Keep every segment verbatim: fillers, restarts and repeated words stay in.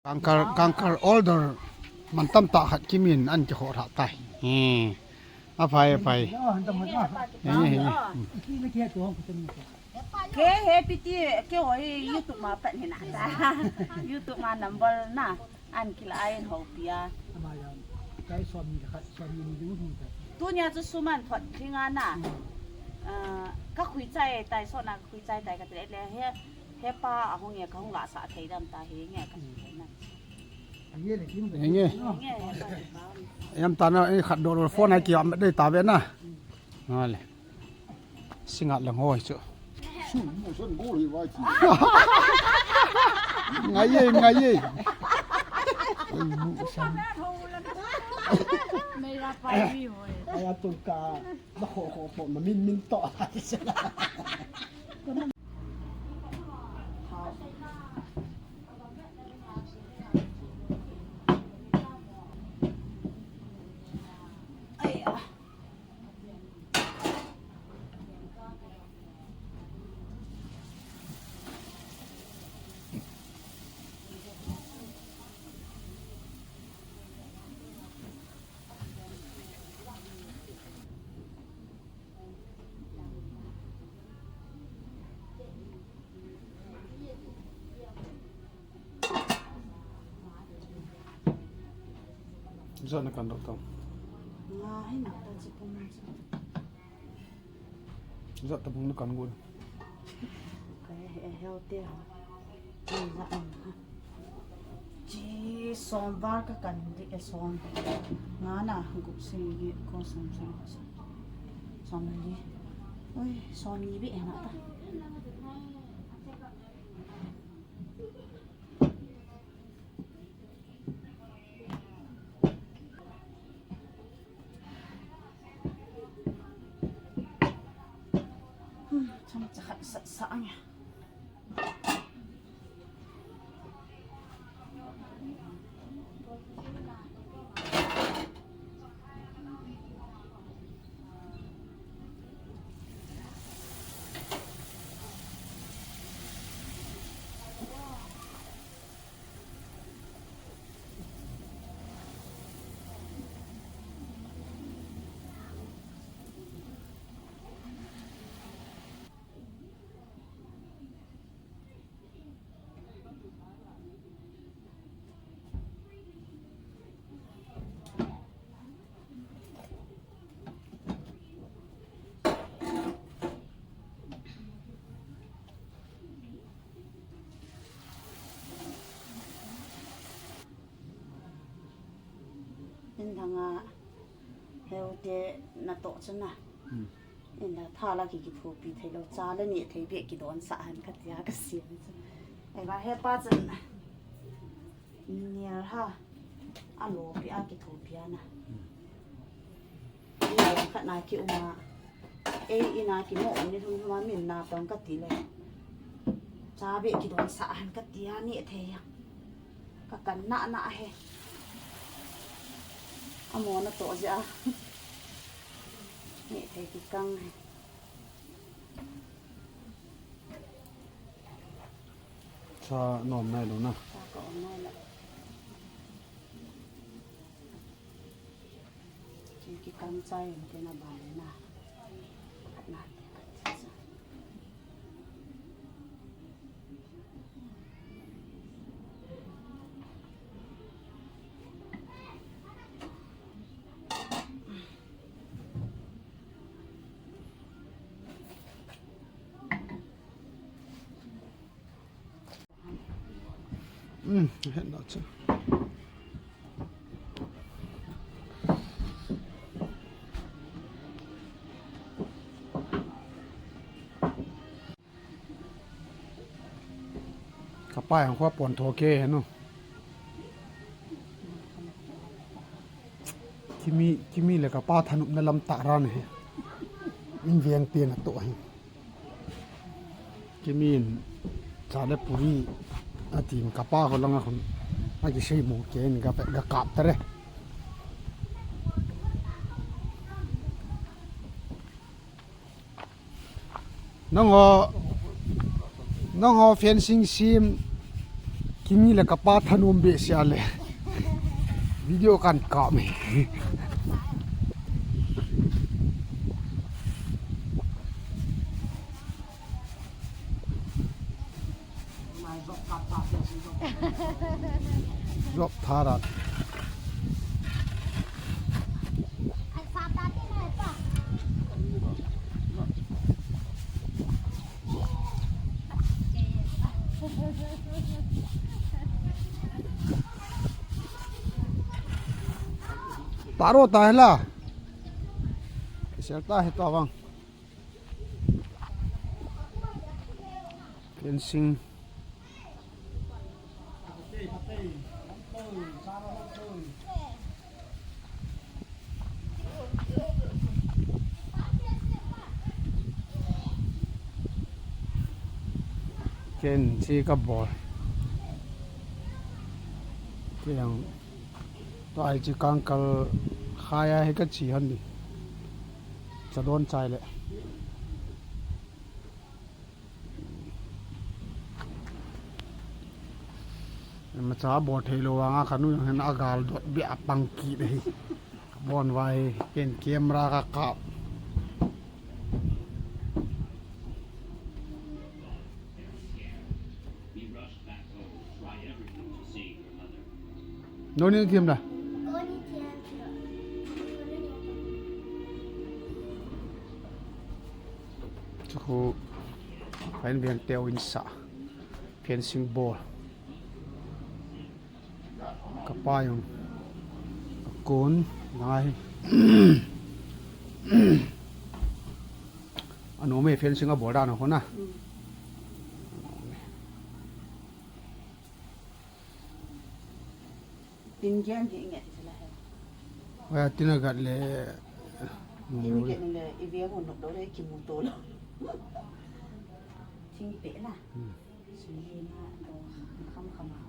Kangkal, kangkal order man tamtah khat kimin an kikhoh rah tai. Hmm. Aphai, aphai. Henge, henge. Ke he piti, ke ho hi YouTube ma pat hina ta. YouTube ma number na. An kila ain ho pia. Tunia chu suman thot khinga na. Ah, ka khui chai tai, so na ka khui chai tai ka ti le he. Hepa ahung e, kahung lahsah thei dam ta henge ka ti na. Henge. Henge, hepa ti pa. Em ta na, eh, khat do phone ai ki am dei ta ve na. Ngale. Singa lang hoi chu. Ngai ye, ngai ye. Mei ra pa mi hoi. Aya tu ka, ma kho kho kho, ma min min to. Zat na kan dok tau. Nga, hai na ta chi pum chi. Zat ta pum na kan gun. Ka he, he, he, te ha. Chi zat na. Chi som var ka kan di e som. Nga na gup si gi ko som som. Som li. Oi, som li bi e na ta. Hmm, chomcha khat sat sah ang. Indanga heute natoh chuna. Hmm. Inda tha la ki kithopi thei lou, cha le neh thei beh kidon sah hen katia kasei chu. Eiva hepa chun. Nia ha. Alopi a kithopi ana. Nia khat na ki uma. Ei ina kimo ni thum thum a min na tong kati le. Cha beh kidon sah hen katia neh thei a. Ka kan na na he. Amo natoh jeh a. Neh thei kikang he. Cha nom nai lou na. Cha ka om nai lou. Ki, kikang chai in te na ban le na. Khat na te khat cha. Um, hen na cha. Kapa yang khua pon tho ke henu. Kimi, kimi le kapa thanopna lam tah ran he. In veng te natoh hi. Kimin cha le puri atin kapa ho langa khun. Akisei mo ke in ga, ga kap tare. Nangho, nangho fencing sem, Kini le kapa thanom behseh le. Video kan kap e. Jop tharan. Paro ta hela. Sel ta he ta vang. Fencing. Ken chi ka bol. Kiang. Tua hi chi kangkal khai a hi ka chi han ni. Cha don chai le. Macha bol thei lou vanga kanu jong hin agal dot bia pang kit ahi. Bon vai ken camera ka kap. Noni thiam da. Chu khu, phain veng teu in sa. Fencing bol. Kapa jong. Ka kon. Ngai. Anom e fencing abol dan a hona. Tin kian ki inge ti la he. Wa tina gat le. Tin kian le i ve hon nok do le ki mu to lo. Tin pe la. Hmm. Sui ma do kham kham a ho.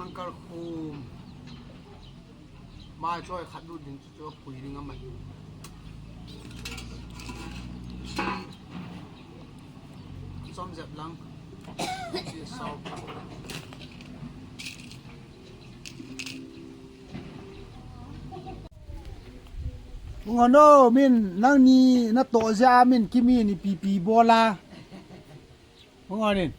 Uncle Khum. Mai choi khat lut ding chu chu pui ding a mai. Chom jep lang. Chi sau. Hung on o, min nangni natoh jeh a min kimin ipi ipi bol a. Hung on in.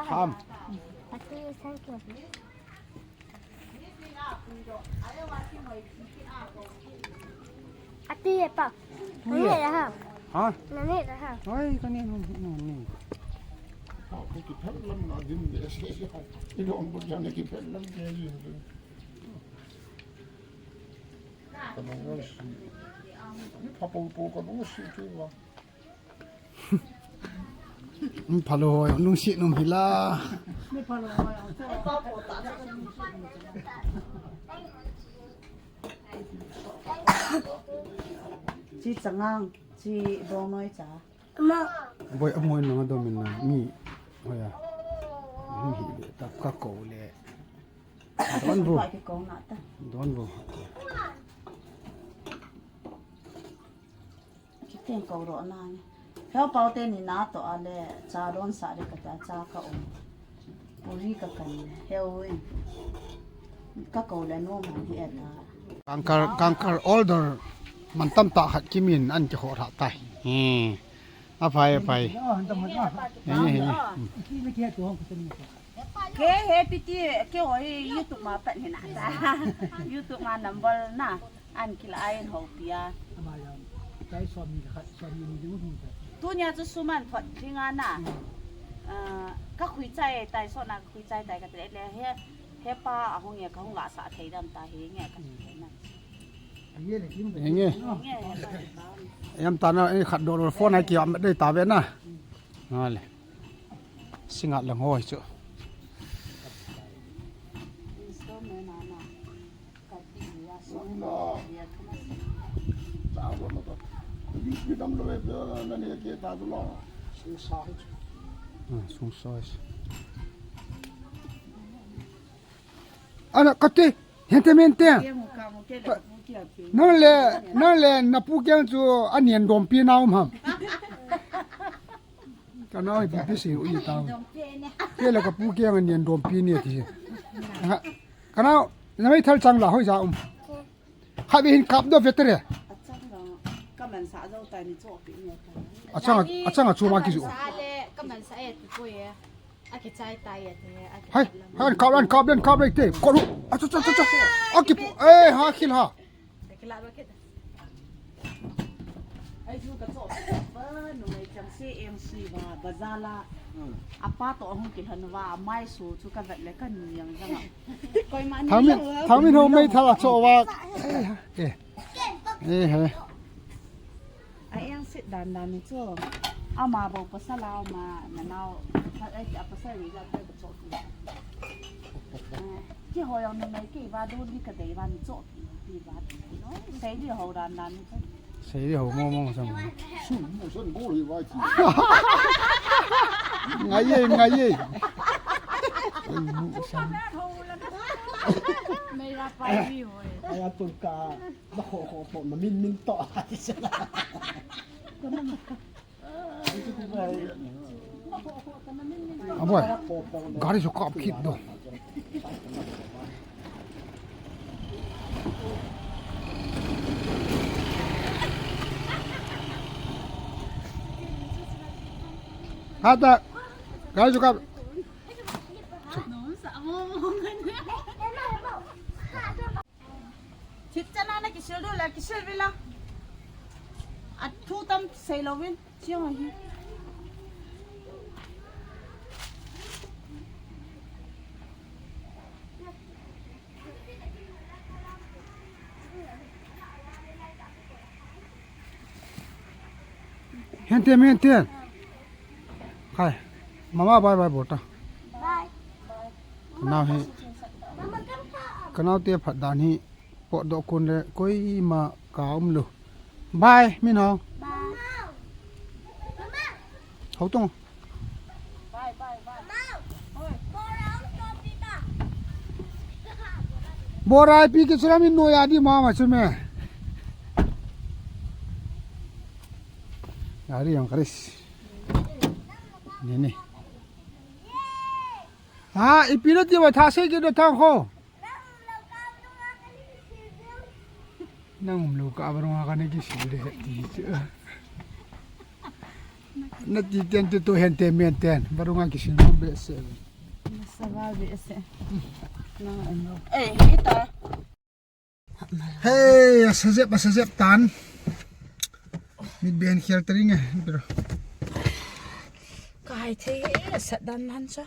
Ham. Ati e pa. Ui. Nani da ha? Ha? Nani da ha? Oi, kani no, no, ni. Ha, ko ki phel lam na din de se. I don bu jane ki phel lam ke yin. Ka nung si. Ni pha po po ka nung si tu wa. Phalo hoi, lungset um hila. Chi changang, chi donoi cha. Boi, amoi nang dom in na, mi, hoya. Mi hi le, ta ka ko le. Don bu. Ka ki ko na ta. Don bu. Kiteng ko ro na ni. Heo pau te ni na to a le cha don sa de ka ta cha ka um. Puri ka kan heo in. Ka ko le no man hi e ta. Kangkar, kangkar order man tam ta khat kimin an ki ho tha tai. Hmm. A phai, a phai. He, he, he. Ke he piti, ke hoi YouTube ma pat hi na ta. YouTube ma number na. An kila ain ho pia. Ama jam. Tai som ni khat, som ni ni mu ta. Tunia chu suman thot dinga na. Hmm. Ah, ka khui chai tai so na ka khui chai tai ka te le he, he pa ahung e ka hung la sa thei dam ta he nge ka ti na. Enge. Enge he pa. Yam ta na, eh, khat do phone ai ki am dei ta ve na. Nale. Singa lang hoi chu. Ah, sung size. Ana, kati, hente mente. Nang le, nang le, na pu kiang chu anian dompi na um ham. Ka nao hi pipi si u i tao. Ke le ka pu kiang anian dompi ni ti. Ha, ka nao, na mai thal chang la hoi ja um. Kha bi hin kap do vetere. Achang a, ka man sa jo tai ni cho pi ni ta. Achang a, achang a chu ma ki ju. Sa le, ka man sa e tu ko ye. A ki chai tai ye te, a ki hai, lam. Hai, kap lan, kap lan, kap lan te. Ko lu. Acha, cha, cha, cha. A ki pu, eh, ha, khil ha. Te ki la ro ke. Ai, chu ka cho ba, numei chang se M C ba, bazar la. Hmm. Apa to hung ki han ba, mai su chu ka vet le ka nu yang jang a. Koi ma ni. Thamin, thamin ho mai thala cho ba. Eh, eh. Eh, he. A eng sit dan dan ni chu. Ama bo pasal a ma na nao. Ai, a pasal ri ja ka cho. Ki ho yang numei ki ba do ni ka dei ba ni cho. Pi ba. Sei di ho dan dan ni chu. Sei di ho mo mo sang. Su mo san go hi ba chi. Ngai ye, ngai ye. Mei ra pa vi ho. Ai a tun ka. Ma kho kho kho, ma min min to. Aboi, gari chu kap khit do. Hata, gari chu kap. Thip chana na kisil du la, kisil vila. A thu tam sei lovin, chiang hi. Hente, hente. Khai. Mama bye bye bol ta. Bye. Kanao hi. Kanao te phat dan hi. Potdoh kun le koima ka um lou. Bye, Minhong. Bye. Hou tong. Bora ipi ki sura min no ya di mama chu me. Gari jong ka ris. Ni ni. Ha, ipi nati ba tha sei kit do thang kho. Nang umlou kah a varunga kana kisil de ti chu. Nati ten tu tu hen te men ten. Varunga kisil mo behseh. Nasa behseh. Nang umlou. Eh, hita. Hei, asa jep, asa jep tan. Mit ben khel tering eh, bro. Ka hai thei e, sat dan nan cha.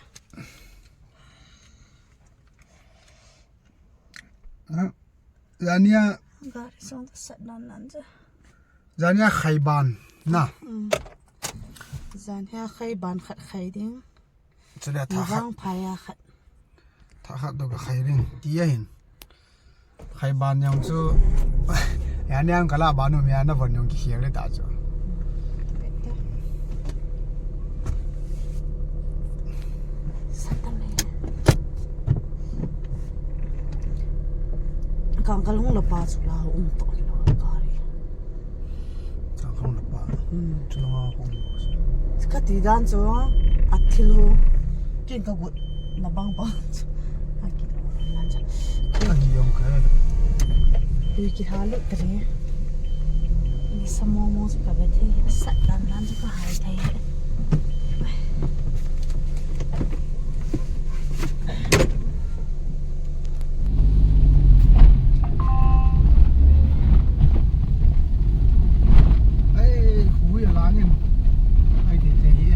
Ah, jania. Gari song sat dan nan cha. Jania khai ban, na. Hmm. Jania khai ban khat khai ding. Chule tha khat. Nivang phai a khat. Tha khat to ka khai ding. Ti a hin. Khai ban jong chu. Ya niam kala ban um ya na von jong kikhel le ta chu. Kangkal hung la pa chu la um to lo gari. Chang khong na pa. Hmm. Chulanga khong. Ka ti dan chu, a thil ho. Kin ka gut na bang bang chu. A ki lo na cha. Ka hi yong ka. Ui ki ha lu tre. Ni sa mo mo chu ka be thei. Sat dan dan chu ka hai thei. Ai, khui a langin. Ai, te, te hi.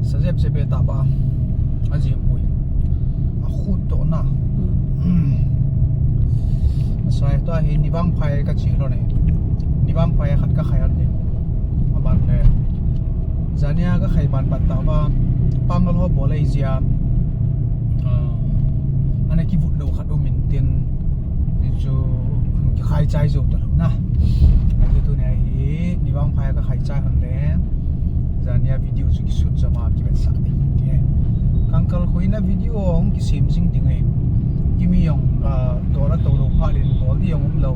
Sa jep jep e ta ba. A jim pui. A khut to na. Hmm. Sai to hi Nivang phai ka chi lo ne. Nivang phai khat ka khai an ne. A ban le. Jania ka khai ban ban ta ba. Pangal ho bol ei jia. Ah, ana kivut lo khat um in tin. Ni chu kikhai chai jo ta lo na. Ni tu ne hi Nivang phai ka khai chai han le. Jania video chu kishoot jama kivetsah ding. Kangkal khuina video hung kisem jing ding e. Kimi jong, ah, dol a to lo pha lin bol di jong um lo.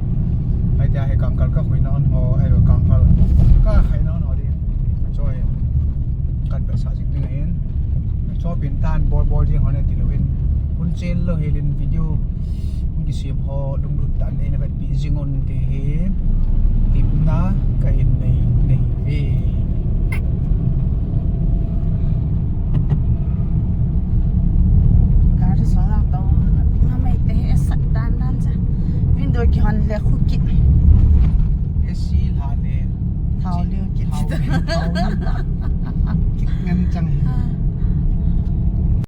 Ai tia hi kangkal ka khuina hon ho, ai lo kangkal ka khaina hon ho di. Choi. Kan vetsah jing ding in. Chopin tan bol bol jing hon e ti lo in. Hun chen lo helin video. Hung kisem ho lunglut tan e na vet pi jing un ti hi. Tipna ka hin nei, nei ve. Gari song lang to, nga mai te he sat dan dan cha. Window kihon le khu kit.